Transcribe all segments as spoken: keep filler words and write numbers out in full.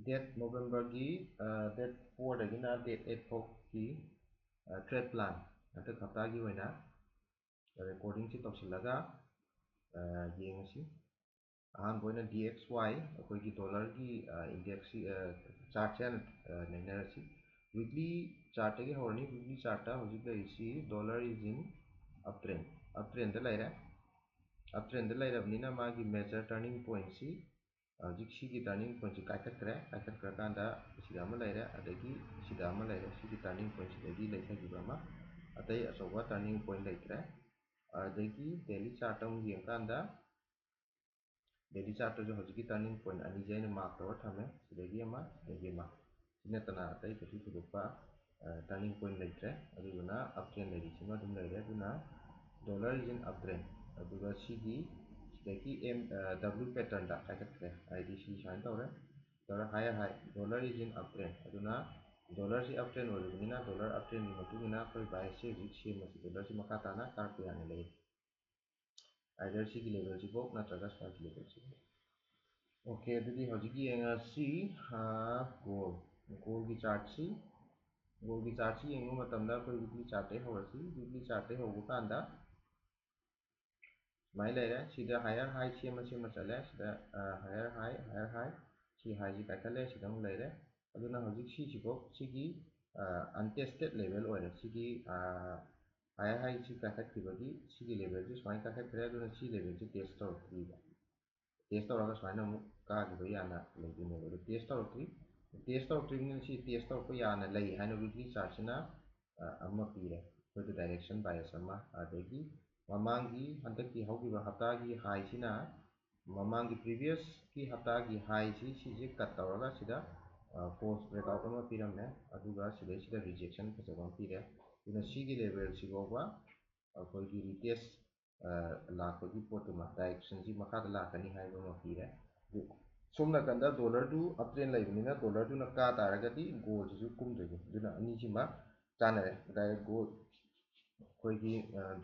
Date Novemberꯒꯤ date fourꯗꯒꯤꯅ date eight ꯐꯥꯎꯒꯤ trade plan ꯍꯟꯗꯛ ꯍꯞꯇꯥꯒꯤ ꯑꯣꯏꯅ recordingꯁꯤ ꯇꯧꯁꯤꯜꯂꯒ ꯌꯦꯡꯉꯁꯤ꯫ ꯑꯍꯥꯟꯕ ꯑꯣꯏꯅ D X Y ꯑꯩꯈꯣꯏꯒꯤ dollarꯒꯤ indexꯁꯤ chartꯁꯦ ꯍꯥꯟꯅ ꯅꯩꯅꯔꯁꯤ꯫ Weekly chartꯇꯒꯤ ꯍꯧꯔꯅꯤ꯫ Weekly chartꯇ ꯍꯧꯖꯤꯛ ꯂꯩꯔꯤꯁꯤ dollar is in uptrend, uptrendꯗ ꯂꯩꯔꯦ꯫ Uptrendꯗ ꯂꯩꯔꯕꯅꯤꯅ ꯃꯥꯒꯤ major turning pointꯁꯤ ꯍꯧꯖꯤꯛ ꯁꯤꯒꯤ turning pointꯁꯤ ꯀꯥꯏꯈꯠꯈ꯭ꯔꯦ꯫ ꯀꯥꯏꯈꯠꯈ꯭ꯔꯀꯥꯟꯗ ꯁꯤꯗ ꯑꯃ ꯂꯩꯔꯦ, ꯑꯗꯒꯤ ꯁꯤꯗ ꯑꯃ ꯂꯩꯔꯦ꯫ ꯁꯤꯒꯤ turning pointꯁꯤꯗꯒꯤ ꯂꯩꯊꯈꯤꯕ ꯑꯃ, ꯑꯇꯩ ꯑꯆꯧꯕ turning point ꯂꯩꯇ꯭ꯔꯦ꯫ ꯑꯗꯒꯤ daily chartꯇ ꯑꯃꯨꯛ ꯌꯦꯡꯀꯥꯟꯗ daily chartꯇꯁꯨ ꯍꯧꯖꯤꯛꯀꯤ turning point ꯑꯅꯤꯁꯦ ꯑꯩꯅ mark ꯇꯧꯔ ꯊꯝꯃꯦ꯫ ꯁꯤꯗꯒꯤ ꯑꯃ, ꯁꯤꯗꯒꯤ ꯑꯃ꯫ ꯁꯤ ꯅꯠꯇꯅ ꯑꯇꯩ ꯀꯩꯁꯨ ꯊꯣꯏꯗꯣꯛꯄ turning point ꯂꯩꯇ꯭ꯔꯦ꯫ ꯑꯗꯨꯗꯨꯅ uptrend ꯂꯩꯔꯤꯁꯤꯃ ꯑꯗꯨꯝ ꯂꯩꯔꯦ꯫ ꯑꯗꯨꯅ dollar is in uptrend꯫ ꯑꯗꯨꯒ ꯁꯤꯒꯤ ꯁꯤꯗꯒꯤ M W patternꯗ ꯍꯥꯏꯒꯠꯈ꯭ꯔꯦ꯫ ꯍꯥꯏꯗꯤ ꯁꯤ ꯁꯨꯃꯥꯏꯅ ꯇꯧꯔꯦ, ꯇꯧꯔꯦ, higher high, dollar is in uptrend꯫ ꯑꯗꯨꯅ dollarꯁꯤ uptrend ꯑꯣꯏꯔꯤꯕꯅꯤꯅ dollar uptrendꯒꯤ ꯃꯇꯨꯡ ꯏꯟꯅ ꯑꯩꯈꯣꯏ biasꯁꯦ ꯍꯧꯖꯤꯛ ꯁꯦꯝꯃꯁꯤ꯫ Dollarꯁꯤ ꯃꯈꯥ ꯇꯥꯅ ꯀꯥꯔꯛꯄ ꯌꯥꯅ ꯂꯩ꯫ Either ꯁꯤꯒꯤ levelꯁꯤꯐꯥꯎ ꯅꯠꯇ꯭ꯔꯒ ꯁ꯭ꯋꯥꯏꯒꯤ levelꯁꯤꯐꯥꯎ꯫ Okay, ꯑꯗꯨꯗꯤ ꯍꯧꯖꯤꯛ ꯌꯦꯡꯉꯁꯤ gold꯫ Goldꯒꯤ chartꯁꯤ, goldꯒꯤ chartꯁꯤ ꯌꯦꯡꯕ ꯃꯇꯝꯗ ꯑꯩꯈꯣꯏ weekly chartꯇꯩ ꯍꯧꯔꯁꯤ꯫ Weekly chartꯇꯩ ꯍꯧꯕ ꯀꯥꯟꯗ ꯁꯨꯃꯥꯏꯅ ꯂꯩꯔꯦ꯫ ꯁꯤꯗ higher high ꯁꯦꯝꯃ ꯁꯦꯝꯃ ꯆꯠꯂꯦ꯫ ꯁꯤꯗ higher high, higher high, ꯁꯤ highꯁꯤ ꯀꯥꯏꯈꯠꯂꯦ꯫ ꯁꯤꯗ ꯑꯃꯨꯛ ꯂꯩꯔꯦ꯫ ꯑꯗꯨꯅ ꯍꯧꯖꯤꯛ ꯁꯤꯁꯤꯐꯥꯎ ꯁꯤꯒꯤ untested level ꯑꯣꯏꯔꯦ꯫ ꯁꯤꯒꯤ higher highꯁꯤ ꯀꯥꯏꯈꯠꯈꯤꯕꯒꯤ ꯁꯤꯒꯤ levelꯁꯤ ꯁꯨꯃꯥꯏꯅ ꯀꯥꯏꯈꯠꯈ꯭ꯔꯦ꯫ ꯑꯗꯨꯅ ꯁꯤ levelꯁꯤ test ꯇꯧꯔꯛꯇ꯭ꯔꯤꯕ꯫ Test ꯇꯧꯔꯒ ꯁꯨꯃꯥꯏꯅ ꯑꯃꯨꯛ ꯀꯥꯈꯤꯕ ꯌꯥꯅ ꯂꯩꯗꯣꯏꯅꯦꯕ꯫ ꯑꯗꯨ test ꯇꯧꯔꯛꯇ꯭ꯔꯤ꯫ Test ꯇꯧꯔꯛꯇ꯭ꯔꯤꯕꯅꯤꯅ ꯁꯤ test ꯇꯧꯔꯛꯄ ꯌꯥꯅ ꯂꯩ ꯍꯥꯏꯅ weekly chartꯁꯤꯅ ꯑꯃ ꯄꯤꯔꯦ ꯑꯩꯈꯣꯏꯗ, direction bias ꯑꯃ꯫ ꯑꯗꯒꯤ ꯃꯃꯥꯡꯒꯤ ꯍꯟꯗꯛꯀꯤ ꯍꯧꯈꯤꯕ ꯍꯞꯇꯥꯒꯤ highꯁꯤꯅ ꯃꯃꯥꯡꯒꯤ previousꯀꯤ ꯍꯞꯇꯥꯒꯤ highꯁꯤ ꯁꯤꯁꯦ cut ꯇꯧꯔꯒ ꯁꯤꯗ false breakout ꯑꯃ ꯄꯤꯔꯝꯃꯦ꯫ ꯑꯗꯨꯒ ꯁꯤꯗꯩꯁꯤꯗ rejection ꯐꯖꯕ ꯑꯃ ꯄꯤꯔꯦ꯫ ꯑꯗꯨꯅ ꯁꯤꯒꯤ levelꯁꯤ ꯐꯥꯎꯕ ꯑꯩꯈꯣꯏꯒꯤ retest ꯂꯥꯛꯄꯒꯤ ꯄꯣꯠꯇꯨꯃ, directionꯁꯤ ꯃꯈꯥꯗ ꯂꯥꯛꯀꯅꯤ ꯍꯥꯏꯕ ꯑꯃ ꯄꯤꯔꯦ꯫ ꯑꯗꯨ ꯁꯣꯝ ꯅꯥꯀꯟꯗ dollarꯗꯨ uptrend ꯂꯩꯕꯅꯤꯅ dollarꯗꯨꯅ ꯀꯥ ꯇꯥꯔꯒꯗꯤ goldꯁꯤꯁꯨ ꯀꯨꯝꯗꯣꯏꯅꯤ꯫ ꯑꯗꯨꯅ ꯑꯅꯤꯁꯤꯃ ꯆꯥꯟꯅꯔꯦ꯫ Direct gold, ꯑꯩꯈꯣꯏꯒꯤ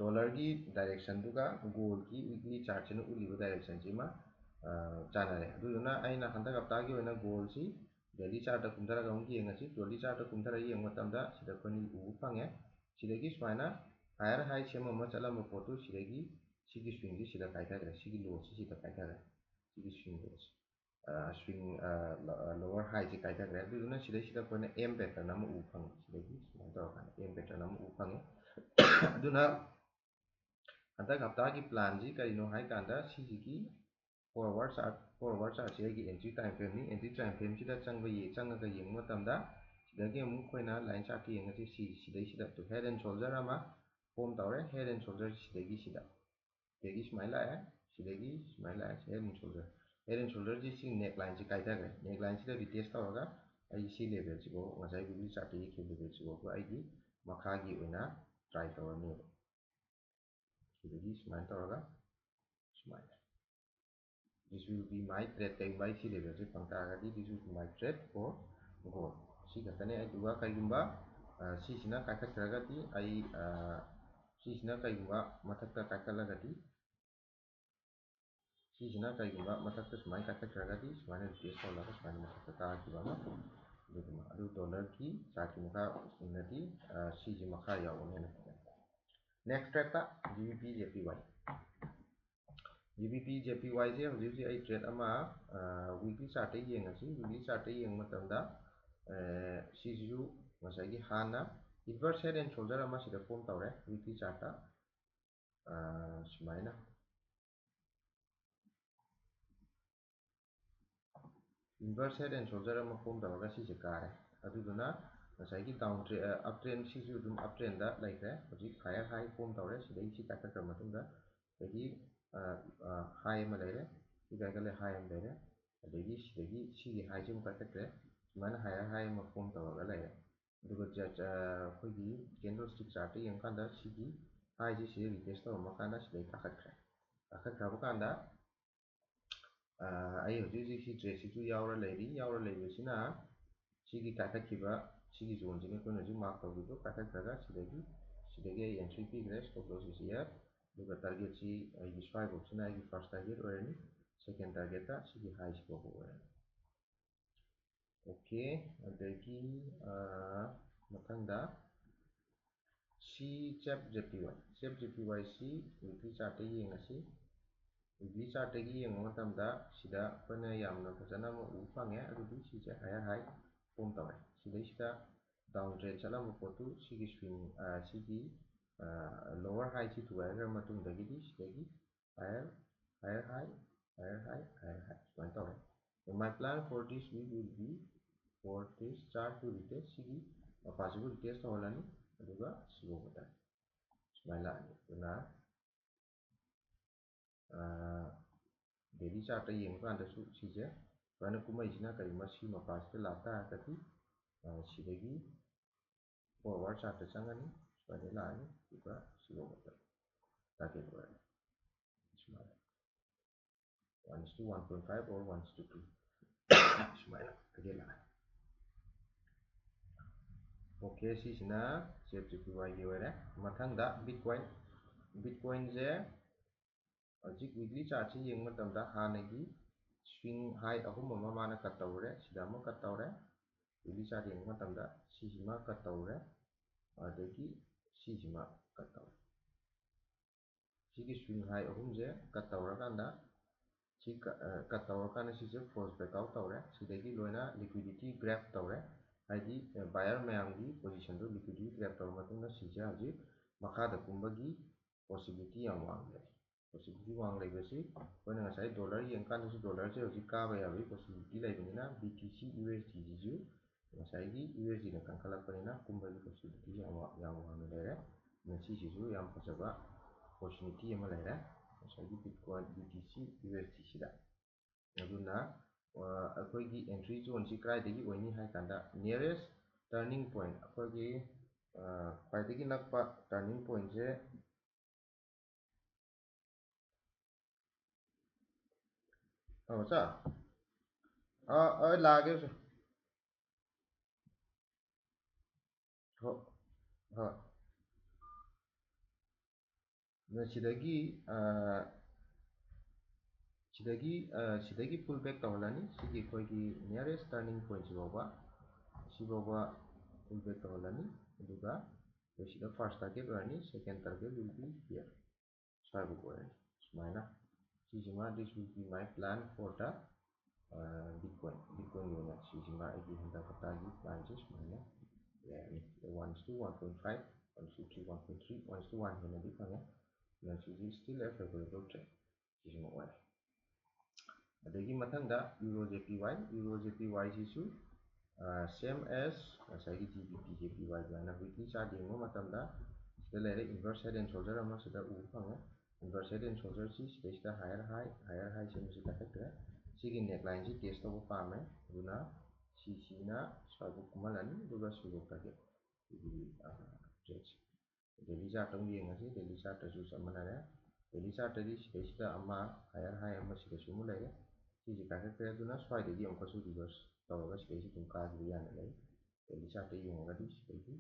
dollarꯒꯤ directionꯗꯨꯒ goldꯀꯤ weekly chartꯁꯤꯅ ꯎꯠꯂꯤꯕ directionꯁꯤꯃ ꯆꯥꯟꯅꯔꯦ꯫ ꯑꯗꯨꯗꯨꯅ ꯑꯩꯅ ꯍꯟꯗꯛ ꯍꯞꯇꯥꯒꯤ ꯑꯣꯏꯅ goldꯁꯤ Daily chartꯇ ꯀꯨꯝꯊꯔꯒ ꯑꯃꯨꯛ ꯌꯦꯡꯉꯁꯤ꯫ Daily chartꯇ ꯀꯨꯝꯊꯔꯒ ꯌꯦꯡꯕ ꯃꯇꯝꯗ ꯁꯤꯗ ꯑꯩꯈꯣꯏꯅ ꯎꯕ ꯐꯪꯉꯦ꯫ ꯁꯤꯗꯒꯤ ꯁꯨꯃꯥꯏꯅ higher high ꯁꯦꯝꯃꯝꯃ ꯆꯠꯂꯝꯕ ꯄꯣꯠꯇꯨ ꯁꯤꯗꯒꯤ ꯁꯤꯒꯤ swingꯁꯤ ꯁꯤꯗ ꯀꯥꯏꯊꯈ꯭ꯔꯦ, ꯁꯤꯒꯤ lowꯁꯤ ꯁꯤꯗ ꯀꯥꯏꯊꯈ꯭ꯔꯦ, ꯁꯤꯒꯤ swing lowꯁꯤ, swing lower highꯁꯤ ꯀꯥꯏꯊꯈ꯭ꯔꯦ꯫ ꯑꯗꯨꯗꯨꯅ ꯁꯤꯗꯩꯁꯤꯗ ꯑꯩꯈꯣꯏꯅ M pattern ꯑꯃ ꯎꯕ ꯐꯪꯉꯦ꯫ ꯁꯤꯗꯒꯤ ꯁꯨꯃꯥꯏꯅ ꯇꯧꯔꯀꯥꯟꯗ M pattern ꯑꯃ ꯎꯕ ꯐꯪꯉꯦ꯫ ꯑꯗꯨꯅ ꯍꯟꯗꯛ ꯍꯞꯇꯥꯒꯤ planꯁꯤ ꯀꯔꯤꯅꯣ ꯍꯥꯏ ꯀꯥꯟꯗ, ꯁꯤꯁꯤꯒꯤ four hour chart, four hour chartꯁꯤ ꯑꯩꯒꯤ entry time frameꯅꯤ꯫ Entry time frameꯁꯤꯗ ꯆꯪꯕ ꯌꯦ-, ꯆꯪꯉꯒ ꯌꯦꯡꯕ ꯃꯇꯝꯗ, ꯁꯤꯗꯒꯤ ꯑꯃꯨꯛ ꯑꯩꯈꯣꯏꯅ line chartꯇ ꯌꯦꯡꯉꯁꯤ꯫ ꯁꯤ, ꯁꯤꯗꯩꯁꯤꯗ head and shoulder ꯑꯃ form ꯇꯧꯔꯦ꯫ Head and shoulder ꯁꯤꯗꯒꯤ ꯁꯤꯗ, ꯁꯤꯗꯒꯤ ꯁꯨꯃꯥꯏꯅ ꯂꯥꯛꯑꯦ, ꯁꯤꯗꯒꯤ ꯁꯨꯃꯥꯏꯅ ꯂꯥꯛꯑꯦ, head and shoulder꯫ Head and shoulderꯁꯤ ꯁꯤ necklineꯁꯤ ꯀꯥꯏꯊꯈ꯭ꯔꯦ꯫ Necklineꯁꯤꯗ retest ꯇꯧꯔꯒ ꯑꯩꯒꯤ ꯁꯤ levelꯁꯤꯐꯥꯎ, ꯉꯁꯥꯏ weekly chartꯇ ꯌꯦꯛꯈꯤꯕ levelꯁꯤꯐꯥꯎ ꯑꯩꯒꯤ ꯃꯈꯥꯒꯤ ꯑꯣꯏꯅ try ꯇꯧꯔꯅꯦꯕ꯫ ꯁꯤꯗꯒꯤ ꯁꯨꯃꯥꯏꯅ ꯇꯧꯔꯒ ꯁꯨꯃꯥꯏꯅ, this will be my trade꯫ ꯀꯩꯒꯨꯝꯕ ꯑꯩ ꯁꯤ levelꯁꯤ ꯐꯪ ꯇꯥꯔꯒꯗꯤ, this will be my trade for gold꯫ ꯁꯤ ꯈꯛꯇꯅꯦ꯫ ꯑꯗꯨꯒ ꯀꯩꯒꯨꯝꯕ, ꯑ, ꯁꯤꯁꯤꯅ ꯀꯥꯏꯈꯠꯈ꯭ꯔꯒꯗꯤ ꯑꯩ, ꯑ, ꯁꯤꯁꯤꯅ ꯀꯩꯒꯨꯝꯕ ꯃꯊꯛꯇ ꯀꯥꯏꯈꯠꯂꯒꯗꯤ, ꯁꯤꯁꯤꯅ ꯀꯩꯒꯨꯝꯕ ꯃꯊꯛꯇ ꯁꯨꯃꯥꯏꯅ ꯀꯥꯏꯈꯠꯈ꯭ꯔꯒꯗꯤ, ꯁꯨꯃꯥꯏꯅ retest ꯇꯧꯔꯒ ꯁꯨꯃꯥꯏꯅ ꯃꯊꯛꯇ ꯀꯥꯈꯤꯕ ꯑꯃ, ꯑꯗꯨꯒꯨꯝꯕ꯫ ꯑꯗꯨ dollarꯒꯤ chartꯀꯤ ꯃꯈꯥ ꯏꯟꯅꯗꯤ, ꯑ, ꯁꯤꯁꯤ ꯃꯈꯥ ꯌꯥꯎꯕꯅ ꯍꯦꯟꯅ ꯐꯖꯩ꯫ Next tradeꯇ GBP JPY꯫ GBP JPYꯁꯦ ꯍꯧꯖꯤꯛ ꯍꯧꯖꯤꯛ ꯑꯩ trade ꯑꯃ, ꯑ, weekly chartꯇ ꯌꯦꯡꯉꯁꯤ꯫ Weekly chartꯇ ꯌꯦꯡꯕ ꯃꯇꯝꯗ, ꯑ, ꯁꯤꯁꯤꯁꯨ ꯉꯁꯥꯏꯒꯤ ꯍꯥꯟꯅ inverse head and shoulder ꯑꯃ ꯁꯤꯗ form ꯇꯧꯔꯦ weekly chartꯇ꯫ ꯑ, ꯁꯨꯃꯥꯏꯅ inverse head and shoulder ꯑꯃ form ꯇꯧꯔꯒ ꯁꯤꯁꯦ ꯀꯥꯔꯦ꯫ ꯑꯗꯨꯗꯨꯅ ꯉꯁꯥꯏꯒꯤ down trend, ꯑ, up trend ꯁꯤꯁꯨ ꯑꯗꯨꯝ up trendꯇ ꯂꯩꯈ꯭ꯔꯦ꯫ ꯍꯧꯖꯤꯛ higher high form ꯇꯧꯔꯦ꯫ ꯁꯤꯗꯒꯤ ꯁꯤ ꯀꯥꯏꯈꯠꯈ꯭ꯔ ꯃꯇꯨꯡꯗ ꯁꯤꯗꯒꯤ, ꯑ, ꯑ, high ꯑꯃ ꯂꯩꯔꯦ, ꯁꯤ ꯀꯥꯏꯈꯠꯂꯦ, high ꯑꯃ ꯂꯩꯔꯦ꯫ ꯑꯗꯒꯤ ꯁꯤꯗꯒꯤ ꯁꯤꯒꯤ highꯁꯤ ꯑꯃꯨꯛ ꯀꯥꯏꯈꯠꯈ꯭ꯔꯦ꯫ ꯁꯨꯃꯥꯏꯅ higher high ꯑꯃ form ꯇꯧꯔꯒ ꯂꯩꯔꯦ꯫ ꯑꯗꯨꯒ ꯆ-, ꯆ-, ꯑꯩꯈꯣꯏꯒꯤ candlestick chartꯇ ꯌꯦꯡꯉꯀꯥꯟꯗ ꯁꯤꯒꯤ highꯁꯤ ꯁꯤꯗ retest ꯇꯧꯔꯝꯃꯀꯥꯟꯗ ꯁꯤꯗꯩ ꯀꯥꯈꯠꯈ꯭ꯔꯦ꯫ ꯀꯥꯈꯠꯈ꯭ꯔꯕ ꯀꯥꯟꯗ, ꯑ, ꯑꯩ ꯍꯧꯖꯤꯛ ꯍꯧꯖꯤꯛ ꯁꯤ tradeꯁꯤꯁꯨ ꯌꯥꯎꯔ ꯂꯩꯔꯤ꯫ ꯌꯥꯎꯔ ꯂꯩꯕꯁꯤꯅ ꯁꯤꯒꯤ ꯀꯥꯈꯠꯈꯤꯕ, ꯁꯤꯒꯤ zoneꯁꯤꯅ ꯑꯩꯈꯣꯏꯅ ꯍꯧꯖꯤꯛ mark ꯇꯧꯈꯤꯕꯗꯣ ꯀꯥꯈꯠꯈ꯭ꯔꯒ ꯁꯤꯗꯒꯤ, ꯁꯤꯗꯒꯤ ꯑꯩ entry ꯄꯤꯈ꯭ꯔꯦ, stop loss is here꯫ ꯑꯗꯨꯒ targetꯁꯤ ꯑꯩꯒꯤ ꯁ꯭ꯋꯥꯏꯐꯥꯎꯁꯤꯅ ꯑꯩꯒꯤ first target ꯑꯣꯏꯔꯅꯤ꯫ Second targetꯇ ꯁꯤꯒꯤ highꯁꯤ ꯐꯥꯎꯕ ꯑꯣꯏꯔꯅꯤ꯫ ꯑꯣꯀꯦ, ꯑꯗꯒꯤ ꯃꯊꯪꯗ ꯁꯤ ꯆꯦꯞ ꯖꯦ ꯄꯤ ꯋꯥꯏ, ꯆꯦꯞ ꯖꯦ ꯄꯤ ꯋꯥꯏꯁꯤ ꯋꯤꯛꯂꯤ ꯆꯥꯔꯠꯇ ꯌꯦꯡꯉꯁꯤ꯫ ꯋꯤꯛꯂꯤ ꯆꯥꯔꯠꯇꯒꯤ ꯌꯦꯡꯕ ꯃꯇꯝꯗ ꯁꯤꯗ ꯑꯩꯈꯣꯏꯅ ꯌꯥꯝꯅ ꯐꯖꯅ ꯑꯃ ꯎꯕ ꯐꯪꯉꯦ꯫ ꯑꯗꯨꯗꯤ ꯁꯤꯁꯦ ꯍꯥꯌꯔ ꯍꯥꯏ ꯐꯣꯝ ꯇꯧꯔꯦ꯫ ꯁꯤꯗꯩꯁꯤꯗ ꯗꯥꯎꯟ ꯇ꯭ꯔꯦꯟ ꯆꯠꯂꯝꯕ ꯄꯣꯠꯇꯨ ꯁꯤꯒꯤ ꯁ꯭ꯋꯤꯡ, ꯁꯤꯒꯤ ꯂꯣꯋꯔ ꯍꯥꯏꯁꯤ ꯊꯨꯒꯥꯏꯈ꯭ꯔ ꯃꯇꯨꯡꯗꯒꯤꯗꯤ ꯁꯤꯗꯒꯤ ꯍꯥꯌꯔ, ꯍꯥꯌꯔ ꯍꯥꯏ, ꯍꯥꯌꯔ ꯍꯥꯏ, ꯍꯥꯌꯔ ꯍꯥꯏ ꯁꯨꯃꯥꯏꯅ ꯇꯧꯔꯦ꯫ My plan for this week will be for this chart to retest, ꯁꯤꯒꯤ ꯃꯄꯥꯁꯤꯕꯨ ꯔꯤꯇꯦꯁ ꯇꯧꯍꯜꯂꯅꯤ꯫ ꯑꯗꯨꯒ ꯁꯤꯐꯥꯎꯕꯗ ꯁꯨꯃꯥꯏꯅ ꯂꯥꯛꯑꯅꯤ꯫ ꯑꯗꯨꯅ ꯗꯦꯂꯤ ꯆꯥꯔꯠꯇ ꯌꯦꯡꯕ ꯀꯥꯟꯗꯁꯨ ꯁꯤꯁꯦ ꯁꯨꯃꯥꯏꯅ ꯀꯨꯝꯃꯛꯏꯁꯤꯅ ꯀꯔꯤꯒꯨꯝꯕ ꯁꯤ ꯃꯄꯥꯁꯤꯗ ꯂꯥꯛꯇꯥꯔꯒꯗꯤ ꯁꯤꯗꯒꯤ ꯐꯣꯔꯋꯥꯔꯗ ꯆꯥꯔꯠꯇ ꯆꯪꯒꯅꯤ꯫ ꯁꯨꯃꯥꯏꯅ ꯂꯥꯛꯑꯅꯤ꯫ ꯑꯗꯨꯒ ꯁꯤꯐꯥꯎꯕꯗ ꯇꯥꯔꯒꯦꯠ ꯑꯣꯏꯔꯅꯤ꯫ ꯁꯨꯃꯥꯏꯅ one is to one point five or one is to two ꯁꯨꯃꯥꯏꯅ ꯇꯥꯔꯒꯦꯠ ꯂꯥꯛꯑꯅꯤ꯫ ꯑꯣꯀꯦ, ꯁꯤꯁꯤꯅ ꯆꯦꯞ ꯖꯦ ꯄꯤ ꯋꯥꯏꯒꯤ ꯑꯣꯏꯔꯦ꯫ ꯃꯊꯪꯗ ꯕꯤꯠꯀꯣꯏꯟ꯫ ꯕꯤꯠꯀꯣꯏꯟꯁꯦ ꯍꯧꯖꯤꯛ ꯋꯤꯛꯂꯤ ꯆꯥꯔꯠꯁꯤ ꯌꯦꯡꯕ ꯃꯇꯝꯗ ꯍꯥꯟꯅꯒꯤ ꯁ꯭ꯋꯤꯡ ꯍꯥꯏ ꯑꯍꯨꯝ ꯑꯃ ꯃꯥꯅ ꯀꯠ ꯇꯧꯔꯦ, ꯁꯤꯗ ꯑꯃ ꯀꯠ ꯇꯧꯔꯦ꯫ ꯋꯤꯛꯂꯤ ꯆꯥꯔꯠ ꯌꯦꯡꯕ ꯃꯇꯝꯗ ꯁꯤꯁꯤꯃ ꯀꯠ ꯇꯧꯔꯦ, ꯑꯗꯒꯤ ꯁꯤꯁꯤꯃ ꯀꯠ ꯇꯧꯔꯦ꯫ ꯁꯤꯒꯤ ꯁ꯭ꯋꯤꯡ ꯍꯥꯏ ꯑꯍꯨꯝꯁꯦ ꯀꯠ ꯇꯧꯔꯀꯥꯟꯗ ꯁꯤ ꯀꯠ ꯇꯧꯔꯀꯥꯟꯗ ꯁꯤꯁꯦ ꯐꯣꯜꯁ ꯕ꯭ꯔꯦꯛꯑꯥꯎꯠ ꯇꯧꯔꯦ꯫ ꯁꯤꯗꯒꯤ ꯂꯣꯏꯅ ꯂꯤꯀ꯭ꯋꯤꯗꯤꯇꯤ ꯒ꯭ꯔꯦꯞ ꯇꯧꯔꯦ, ꯍꯥꯏꯗꯤ ꯕꯥꯌꯔ ꯃꯌꯥꯝꯒꯤ ꯄꯣꯖꯤꯁꯟꯗꯨ ꯂꯤꯀ꯭ꯋꯤꯗꯤꯇꯤ ꯒ꯭ꯔꯦꯞ ꯇꯧꯔ ꯃꯇꯨꯡꯗ ꯁꯤꯁꯦ ꯍꯧꯖꯤꯛ ꯃꯈꯥꯗ ꯀꯨꯝꯕꯒꯤ ꯄꯣꯁꯤꯕꯤꯂꯤꯇꯤ ꯌꯥꯝ ꯋꯥꯡ ꯂꯩ꯫ ꯄꯣꯁꯤꯕꯤꯂꯤꯇꯤ ꯋꯥꯡ ꯂꯩꯕꯁꯤ ꯑꯩꯈꯣꯏꯅ ꯉꯁꯥꯏ ꯗꯣꯂꯔ ꯌꯦꯡꯀꯥꯟꯗꯁꯨ ꯗꯣꯂꯔꯁꯦ ꯍꯧꯖꯤꯛ ꯀꯥꯕ ꯌꯥꯕꯒꯤ ꯄꯣꯁꯤꯕꯤꯂꯤꯇꯤ ꯂꯩꯕꯅꯤꯅ B T C U S ꯗꯤꯁꯤꯁꯨ ꯉꯁꯥꯏꯒꯤ ꯌꯨ ꯑꯦꯁ ꯗꯤꯅ ꯀꯟꯈꯠꯂꯛꯄꯅꯤꯅ ꯀꯨꯝꯕꯒꯤ ꯄꯣꯁꯤꯕꯤꯂꯤꯇꯤ ꯌꯥꯝ ꯋꯥ-, ꯌꯥꯝ ꯋꯥꯡꯅ ꯂꯩꯔꯦ꯫ ꯃꯁꯤꯁꯤꯁꯨ ꯌꯥꯝ ꯐꯖꯕ ꯑꯣꯄꯣꯔꯆꯨꯅꯤꯇꯤ ꯑꯃ ꯂꯩꯔꯦ ꯉꯁꯥꯏꯒꯤ bitcoin B T C U S ꯗꯤꯁꯤꯗ꯫ ꯑꯗꯨꯅ ꯑꯩꯈꯣꯏꯒꯤ ꯑꯦꯟꯇ꯭ꯔꯤ ꯖꯣꯟꯁꯤ ꯀꯗꯥꯏꯗꯒꯤ ꯑꯣꯏꯅꯤ ꯍꯥꯏ ꯀꯥꯟꯗ nearest turning point, ꯑꯩꯈꯣꯏꯒꯤ ꯈ꯭ꯋꯥꯏꯗꯒꯤ ꯅꯛꯄ ꯇꯔꯅꯤꯡ ꯄꯣꯏꯟꯁꯦ ꯑꯣ ꯁꯥꯔ, ꯑꯥ ꯑꯥ ꯂꯥꯛꯑꯒꯦ ꯁꯥꯔ꯫ ꯍꯣꯏ ꯍꯣꯏ꯫ ꯑꯗꯨꯅ ꯁꯤꯗꯒꯤ ꯁꯤꯗꯒꯤ ꯁꯤꯗꯒꯤ ꯄꯨꯜ ꯕꯦꯛ ꯇꯧꯍꯜꯂꯅꯤ꯫ ꯁꯤꯒꯤ ꯑꯩꯈꯣꯏꯒꯤ nearest turning point ꯁꯤ ꯐꯥꯎꯕ, ꯁꯤ ꯐꯥꯎꯕ ꯄꯨꯜ ꯕꯦꯛ ꯇꯧꯍꯜꯂꯅꯤ꯫ ꯑꯗꯨꯒ ꯑꯩꯈꯣꯏ ꯁꯤꯗ first target ꯑꯣꯏꯔꯅꯤ, second target will be here, ꯁ꯭ꯋꯥꯏꯐꯥꯎ ꯑꯣꯏꯔꯅꯤ꯫ ꯁꯨꯃꯥꯏꯅ ꯁꯤꯁꯤꯃ, this will be my plan for the Bitcoin, Bitcoinꯒꯤ ꯑꯣꯏꯅ ꯁꯤꯁꯤꯃ ꯑꯩꯒꯤ ꯍꯟꯗꯛ ꯍꯞꯇꯥꯒꯤ planꯁꯦ ꯁꯨꯃꯥꯏꯅ ꯂꯩꯔꯅꯤ꯫ One is to one point five, one is to three, one point three, one is to one ꯍꯦꯟꯅꯗꯤ ꯐꯪꯉꯦ꯫ ꯑꯗꯨꯅ ꯁꯤꯁꯤ still a favorable trend ꯁꯤꯁꯤꯃ ꯑꯣꯏꯔꯦ꯫ ꯑꯗꯒꯤ ꯃꯊꯪꯗ Euro JPY, Euro JPY ꯁꯤꯁꯨ same as ꯉꯁꯥꯏꯒꯤ GBP JPY ꯑꯗꯨꯃꯥꯏꯅ weekly chart ꯌꯦꯡꯕ ꯃꯇꯝꯗ ꯁꯤꯗ ꯂꯩꯔꯦ, inverse head and shoulder ꯑꯃ ꯁꯤꯗ ꯎꯕ ꯐꯪꯉꯦ꯫ Inverse head and shoulder ꯁꯤ ꯁꯤꯗꯩꯁꯤꯗ higher high, higher high ꯁꯦꯝꯕꯁꯤ ꯀꯥꯏꯈꯠꯈ꯭ꯔꯦ꯫ ꯁꯤꯒꯤ neckline ꯁꯤ test ꯇꯧꯕ ꯄꯥꯝꯃꯦ꯫ ꯑꯗꯨꯅ ꯁꯤꯁꯤꯅ ꯁ꯭ꯋꯥꯏꯐꯥꯎ ꯀꯨꯝꯍꯜꯂꯅꯤ, ꯑꯗꯨꯒ ꯁꯤꯐꯥꯎ target꯫ ꯁꯤꯒꯤ trade ꯁꯤ daily chart ꯑꯃꯨꯛ ꯌꯦꯡꯉꯁꯤ꯫ Daily chartꯇꯁꯨ ꯆꯞ ꯃꯥꯟꯅꯔꯦ꯫ Daily chartꯇꯗꯤ ꯁꯤꯗꯩꯁꯤꯗ ꯑꯃ higher high ꯑꯃ ꯁꯤꯗꯁꯨ ꯑꯃ ꯂꯩꯔꯦ꯫ ꯁꯤꯁꯦ ꯀꯥꯏꯈꯠꯈ꯭ꯔꯦ꯫ ꯑꯗꯨꯅ ꯁ꯭ꯋꯥꯏꯗꯒꯤ ꯑꯃꯨꯛꯀꯁꯨ reverse ꯇꯧꯔꯒ ꯁꯤꯗꯩꯁꯤ ꯑꯗꯨꯝ ꯀꯥꯈꯤꯕ ꯌꯥꯅ ꯂꯩ꯫ Daily chartꯇ ꯌꯦꯡꯉꯒꯗꯤ ꯁꯤꯗꯩꯗꯤ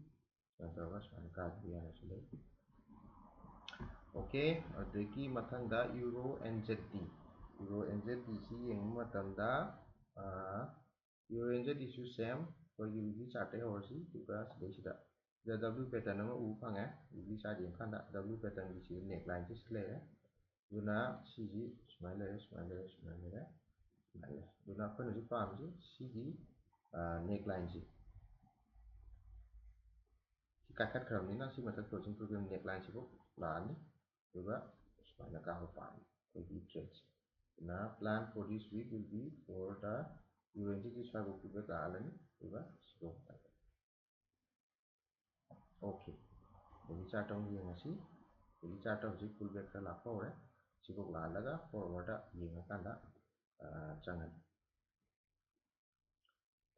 ꯁꯨꯃꯥꯏꯅ ꯇꯧꯔꯒ ꯁꯨꯃꯥꯏꯅ ꯀꯥꯈꯤꯕ ꯌꯥꯅꯁꯨ ꯂꯩ꯫ Okay, ꯑꯗꯒꯤ ꯃꯊꯪꯗ Euro NZD, Euro NZD ꯁꯤ ꯌꯦꯡꯕ ꯃꯇꯝꯗ Euro NZD ꯁꯨ same, ꯑꯩꯈꯣꯏꯒꯤ weekly chartꯇꯩ ꯍꯧꯔꯁꯤ꯫ ꯑꯗꯨꯒ ꯁꯤꯗꯩꯁꯤꯗ ꯁꯤꯗ W pattern ꯑꯃ ꯎꯕ ꯐꯪꯉꯦ꯫ Weekly chart ꯌꯦꯡꯀꯥꯟꯗ W patternꯒꯤ ꯁꯤꯗ necklineꯁꯦ ꯁꯤ ꯂꯩꯔꯦ꯫ ꯑꯗꯨꯅ ꯁꯤꯁꯤ ꯁꯨꯃꯥꯏꯅ ꯂꯩꯔꯦ, ꯁꯨꯃꯥꯏꯅ ꯂꯩꯔꯦ, ꯁꯨꯃꯥꯏꯅ ꯂꯩꯔꯦ, ꯁꯨꯃꯥꯏꯅ ꯂꯩꯔꯦ꯫ ꯑꯗꯨꯅ ꯑꯩꯈꯣꯏꯅ ꯍꯧꯖꯤꯛ ꯄꯥꯝꯃꯤꯁꯤ ꯁꯤꯒꯤ necklineꯁꯤ ꯁꯤ ꯀꯥꯏꯈꯠꯈ꯭ꯔꯕꯅꯤꯅ ꯁꯤ ꯃꯊꯛ closing premium necklineꯁꯤꯐꯥꯎ ꯂꯥꯛꯑꯅꯤ꯫ ꯑꯗꯨꯒ ꯁꯨꯃꯥꯏꯅ ꯀꯥꯕ ꯄꯥꯝꯃꯤ ꯑꯩꯈꯣꯏꯒꯤ tradeꯁꯦ꯫ ꯑꯗꯨꯅ plan for this week will be for the Euro NZD ꯁ꯭ꯋꯥꯏꯐꯥꯎ pullback ꯂꯥꯛꯍꯜꯂꯅꯤ꯫ ꯑꯗꯨꯒ ꯁꯤꯐꯥꯎ ꯀꯥꯏꯈꯠꯂꯅꯤ꯫ Okay, daily chartꯇ ꯑꯃꯨꯛ ꯌꯦꯡꯉꯁꯤ꯫ Daily chartꯇ ꯍꯧꯖꯤꯛ pullback ꯈꯔ ꯂꯥꯛꯄ ꯍꯧꯔꯦ꯫ ꯁꯤꯐꯥꯎ ꯂꯥꯛꯍꯜꯂꯒ forwardꯇ ꯌꯦꯡꯉꯀꯥꯟꯗ ꯆꯪꯉꯅꯤ꯫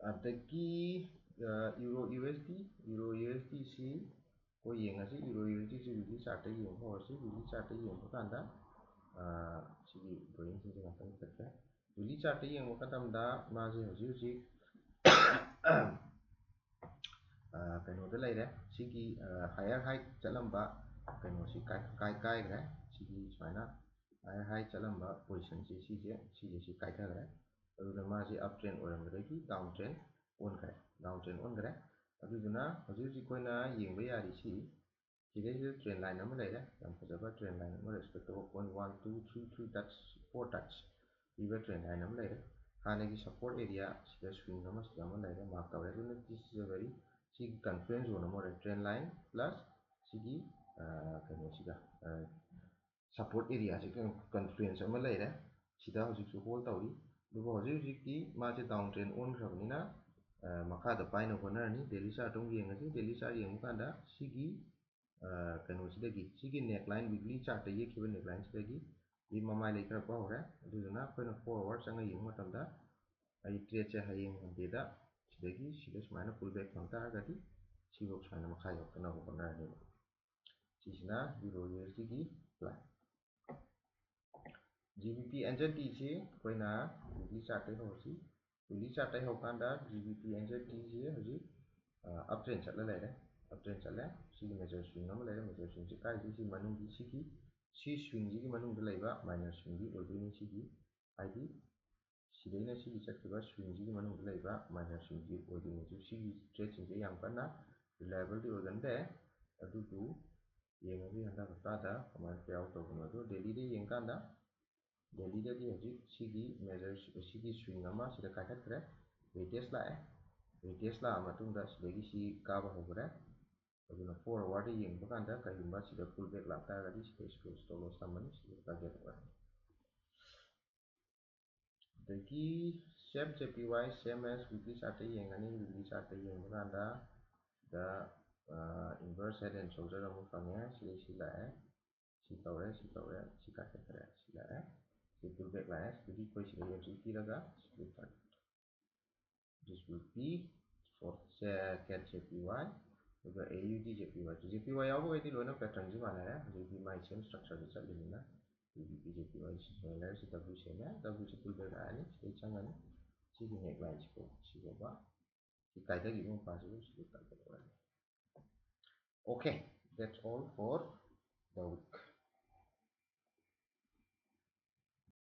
ꯑꯗꯒꯤ Euro USD, Euro USD ꯁꯤ ꯑꯩꯈꯣꯏ ꯌꯦꯡꯉꯁꯤ꯫ Euro USD ꯁꯤ weekly chartꯇ ꯌꯦꯡꯕ ꯍꯧꯔꯁꯤ꯫ Weekly chartꯇ ꯌꯦꯡꯕ ꯀꯥꯟꯗ ꯁꯤꯒꯤ drawingꯁꯤꯡꯁꯦ ꯉꯥꯛꯇꯪ ꯆꯠꯈ꯭ꯔꯦ꯫ Weekly chartꯇ ꯌꯦꯡꯕ ꯃꯇꯝꯗ ꯃꯥꯁꯦ ꯍꯧꯖꯤꯛ ꯍꯧꯖꯤꯛ ꯀꯩꯅꯣꯗ ꯂꯩꯔꯦ꯫ ꯁꯤꯒꯤ higher high ꯆꯠꯂꯝꯕ ꯀꯩꯅꯣꯁꯤ ꯀꯥꯏ ꯀꯥꯏꯈ꯭ꯔꯦ꯫ ꯁꯤꯒꯤ ꯁꯨꯃꯥꯏꯅ ꯍꯥꯏ ꯍꯥꯏ ꯆꯠꯂꯝꯕ ꯄꯣꯖꯤꯁꯟꯁꯤ ꯁꯤꯁꯦ ꯁꯤꯁꯦ ꯁꯤ ꯀꯥꯏꯊꯈ꯭ꯔꯦ꯫ ꯑꯗꯨꯅ ꯃꯥꯁꯦ ꯑꯞ ꯇ꯭ꯔꯦꯟ ꯑꯣꯏꯔꯝꯕꯗꯒꯤ ꯗꯥꯎꯟ ꯇ꯭ꯔꯦꯟ ꯑꯣꯟꯈ꯭ꯔꯦ, ꯗꯥꯎꯟ ꯇ꯭ꯔꯦꯟ ꯑꯣꯟꯈ꯭ꯔꯦ꯫ ꯑꯗꯨꯗꯨꯅ ꯍꯧꯖꯤꯛ ꯍꯧꯖꯤꯛ ꯑꯩꯈꯣꯏꯅ ꯌꯦꯡꯕ ꯌꯥꯔꯤꯁꯤ ꯁꯤꯗꯩꯁꯤꯗ ꯇ꯭ꯔꯦꯟ ꯂꯥꯏꯟ ꯑꯃ ꯂꯩꯔꯦ, ꯌꯥꯝ ꯐꯖꯕ ꯇ꯭ꯔꯦꯟ ꯂꯥꯏꯟ ꯑꯃ, respect to point one, two, three, three touch, four touch ꯄꯤꯕ ꯇ꯭ꯔꯦꯟ ꯂꯥꯏꯟ ꯑꯃ ꯂꯩꯔꯦ꯫ ꯍꯥꯟꯅꯒꯤ ꯁꯞꯄꯣꯔꯠ ꯑꯦꯔꯤꯌꯥ ꯁꯤꯗ ꯁ꯭ꯋꯤꯡ ꯑꯃ ꯁꯤꯗ ꯑꯃ ꯂꯩꯔꯦ, ꯃꯥꯔꯛ ꯇꯧꯔꯦ꯫ ꯑꯗꯨꯅ this is a very, ꯁꯤꯒꯤ ꯀꯟꯐ꯭ꯂꯨꯌꯦꯟꯁ ꯖꯣꯟ ꯑꯃ ꯑꯣꯏꯔꯦ, ꯇ꯭ꯔꯦꯟ ꯂꯥꯏꯟ ꯄ꯭ꯂꯁ ꯁꯤꯒꯤ ꯀꯩꯅꯣꯁꯤꯒ, ꯁꯞꯄꯣꯔꯠ ꯑꯦꯔꯤꯌꯥꯁꯤꯒ ꯀꯟꯐ꯭ꯂꯨꯌꯦꯟꯁ ꯑꯃ ꯂꯩꯔꯦ꯫ ꯁꯤꯗ ꯍꯧꯖꯤꯛꯁꯨ ꯍꯣꯜ ꯇꯧꯔꯤ꯫ ꯑꯗꯨꯕꯨ ꯍꯧꯖꯤꯛ ꯍꯧꯖꯤꯛꯇꯤ ꯃꯥꯁꯦ ꯗꯥꯎꯟ ꯇ꯭ꯔꯦꯟ ꯑꯣꯟꯈ꯭ꯔꯕꯅꯤꯅ ꯃꯈꯥꯗ ꯄꯥꯏꯅꯕ ꯍꯣꯠꯅꯔꯅꯤ꯫ ꯗꯦꯂꯤ ꯆꯥꯔꯠ ꯑꯃꯨꯛ ꯌꯦꯡꯉꯁꯤ꯫ ꯗꯦꯂꯤ ꯆꯥꯔꯠ ꯌꯦꯡꯕ ꯀꯥꯟꯗ ꯁꯤꯒꯤ ꯀꯩꯅꯣꯁꯤꯗꯒꯤ, ꯁꯤꯒꯤ ꯅꯦꯛ ꯂꯥꯏꯟ, ꯋꯤꯛꯂꯤ ꯆꯥꯔꯠꯇ ꯌꯦꯛꯈꯤꯕ ꯅꯦꯛ ꯂꯥꯏꯟꯁꯤꯗꯒꯤ ꯃꯃꯥꯏ ꯂꯩꯊꯔꯛꯄ ꯍꯧꯔꯦ꯫ ꯑꯗꯨꯗꯨꯅ ꯑꯩꯈꯣꯏꯅ ꯐꯣꯔ ꯑꯋꯥꯔ ꯆꯪꯉ ꯌꯦꯡꯕ ꯃꯇꯝꯗ ꯑꯩ ꯇ꯭ꯔꯦꯠꯁꯦ ꯍꯌꯦꯡ ꯃꯟꯗꯦꯗ ꯁꯤꯗꯒꯤ ꯁꯤꯗ ꯁꯨꯃꯥꯏꯅ ꯄꯨꯜ ꯕꯦꯛ ꯐꯪ ꯇꯥꯔꯒꯗꯤ ꯁꯤꯐꯧ ꯁꯨꯃꯥꯏꯅ ꯃꯈꯥ ꯌꯧꯔꯛꯇꯅꯕ ꯍꯣꯠꯅꯔꯅꯦꯕ꯫ ꯁꯤꯁꯤꯅ ꯌꯨꯔꯣ ꯌꯨ ꯑꯦꯁ ꯗꯤꯒꯤ plan. G B P N Z ꯇꯤꯁꯤ ꯑꯩꯈꯣꯏꯅ ꯋꯤꯛꯂꯤ ꯆꯥꯔꯠꯇꯩ ꯍꯧꯔꯁꯤ꯫ ꯋꯤꯛꯂꯤ ꯆꯥꯔꯠꯇꯩ ꯍꯧꯔꯀꯥꯟꯗ G B P N Z ꯇꯤꯁꯤ ꯍꯧꯖꯤꯛ ꯑꯞ ꯇ꯭ꯔꯦꯟ ꯆꯠꯂ ꯂꯩꯔꯦ, ꯑꯞ ꯇ꯭ꯔꯦꯟ ꯆꯠꯂꯦ꯫ ꯁꯤꯒꯤ ꯃꯦꯖꯔ ꯁ꯭ꯋꯤꯡ ꯑꯃ ꯂꯩꯔꯦ, ꯃꯦꯖꯔ ꯁ꯭ꯋꯤꯡꯁꯤ ꯀꯥꯏꯗꯩ? ꯁꯤ ꯃꯅꯨꯡꯒꯤ ꯁꯤꯒꯤ, ꯁꯤ ꯁ꯭ꯋꯤꯡꯁꯤꯒꯤ ꯃꯅꯨꯡꯗ ꯂꯩꯕ ꯃꯥꯏꯅꯔ ꯁ꯭ꯋꯤꯡꯗꯤ ꯑꯣꯏꯗꯣꯏꯅꯤ ꯁꯤꯒꯤ, ꯍꯥꯏꯗꯤ ꯁꯤꯗꯩꯅ ꯁꯤꯒꯤ ꯆꯠꯈꯤꯕ ꯁ꯭ꯋꯤꯡꯁꯤꯒꯤ ꯃꯅꯨꯡꯗ ꯂꯩꯕ ꯃꯥꯏꯅꯔ ꯁ꯭ꯋꯤꯡꯁꯤ ꯑꯣꯏꯗꯣꯏꯅꯤ꯫ ꯁꯤꯒꯤ ꯇ꯭ꯔꯦꯠꯁꯤꯡꯁꯦ ꯌꯥꯝ ꯀꯟꯅ ꯔꯤꯂꯥꯏꯕꯜꯗꯤ ꯑꯣꯏꯒꯟꯗꯦ, ꯑꯗꯨꯕꯨ ꯌꯦꯡꯉꯁꯤ ꯍꯟꯗꯛ ꯍꯞꯇꯥꯗ ꯀꯃꯥꯏꯅ ꯄ꯭ꯂꯦ ꯑꯥꯎꯠ ꯇꯧꯕꯅꯣ꯫ ꯑꯗꯣ ꯗꯦꯂꯤꯗ ꯌꯦꯡꯀꯥꯟꯗ, ꯗꯦꯂꯤꯗꯗꯤ ꯍꯧꯖꯤꯛ ꯁꯤꯒꯤ ꯃꯦꯖꯔ, ꯁꯤꯒꯤ ꯁ꯭ꯋꯤꯡ ꯑꯃ ꯁꯤꯗ ꯀꯥꯏꯈꯠꯈ꯭ꯔꯦ, ꯔꯤꯇꯦꯁ ꯂꯥꯛꯑꯦ꯫ ꯔꯤꯇꯦꯁ ꯂꯥꯛꯑ ꯃꯇꯨꯡꯗ ꯁꯤꯗꯒꯤ ꯁꯤ ꯀꯥꯕ ꯍꯧꯈ꯭ꯔꯦ꯫ ꯑꯗꯨꯅ ꯐꯣꯔ ꯑꯋꯥꯔꯗ ꯌꯦꯡꯕ ꯀꯥꯟꯗ ꯀꯔꯤꯒꯨꯝꯕ ꯁꯤꯗ ꯄꯨꯜ ꯕꯦꯛ ꯂꯥꯛꯇꯥꯔꯒꯗꯤ ꯁꯤꯗ ꯁ꯭ꯇꯣꯞ ꯂꯣꯁ ꯊꯝꯃꯅꯤ, ꯁꯤꯗ ꯇꯥꯔꯒꯦꯠ ꯑꯣꯏꯔꯅꯤ꯫ ꯑꯗꯒꯤ ꯁꯦꯝ ꯖꯦ ꯄꯤ ꯋꯥꯏ, ꯁꯦꯝ ꯑꯦꯁ ꯋꯤꯛꯂꯤ ꯆꯥꯔꯠꯇ ꯌꯦꯡꯉꯅꯤ꯫ ꯋꯤꯛꯂꯤ ꯆꯥꯔꯠꯇ ꯌꯦꯡꯕ ꯀꯥꯟꯗ ꯁꯤꯗ ꯏꯟꯚꯔꯁ ꯍꯦꯗ ꯑꯦꯟ ꯁꯣꯜꯗꯔ ꯑꯃ ꯐꯪꯉꯦ꯫ ꯁꯤꯗꯩ ꯁꯤ ꯂꯥꯛꯑꯦ, ꯁꯤ ꯇꯧꯔꯦ, ꯁꯤ ꯇꯧꯔꯦ, ꯁꯤ ꯀꯥꯏꯊꯠꯈ꯭ꯔꯦ, ꯁꯤ ꯂꯥꯛꯑꯦ, ꯁꯤ ꯄꯨꯜ ꯕꯦꯛ ꯂꯥꯛꯑꯦ꯫ ꯁꯤꯗꯒꯤ ꯑꯩꯈꯣꯏ ꯁꯤꯗ ꯑꯦꯝ ꯁꯤ ꯄꯤꯔꯒ ꯁꯤ pull back. This will be for cat J P Y, ꯑꯗꯨꯒ A U D J P Y, J P Y ꯌꯥꯎꯕꯈꯩꯗꯤ ꯂꯣꯏꯅ ꯄꯦꯇꯔꯟꯁꯤ ꯃꯥꯟꯅꯔꯦ꯫ ꯍꯧꯖꯤꯛꯇꯤ ꯃꯥꯏ ꯁꯦꯝ ꯁ꯭ꯇ꯭ꯔꯛꯆꯔꯗ ꯆꯠꯂꯤꯅꯤꯅ A U D J P Y ꯁꯤ ꯂꯩꯔꯦ, ꯁꯤ W ꯁꯦꯝꯃꯦ, W ꯁꯤ ꯄꯨꯜ ꯕꯦꯛ ꯂꯥꯛꯑꯅꯤ, ꯁꯤꯗꯩ ꯆꯪꯉꯅꯤ꯫ ꯁꯤꯒꯤ ꯅꯦꯛ ꯂꯥꯏꯟꯁꯤꯐꯥꯎ ꯁꯤꯐꯥꯎꯕ ꯁꯤ ꯀꯥꯏꯊꯈꯤꯕ ꯃꯄꯥꯁꯤꯐꯥꯎ ꯁꯤꯗ ꯇꯥꯔꯒꯦꯠ ꯑꯣꯏꯔꯅꯤ꯫ Okay, that's all for the week.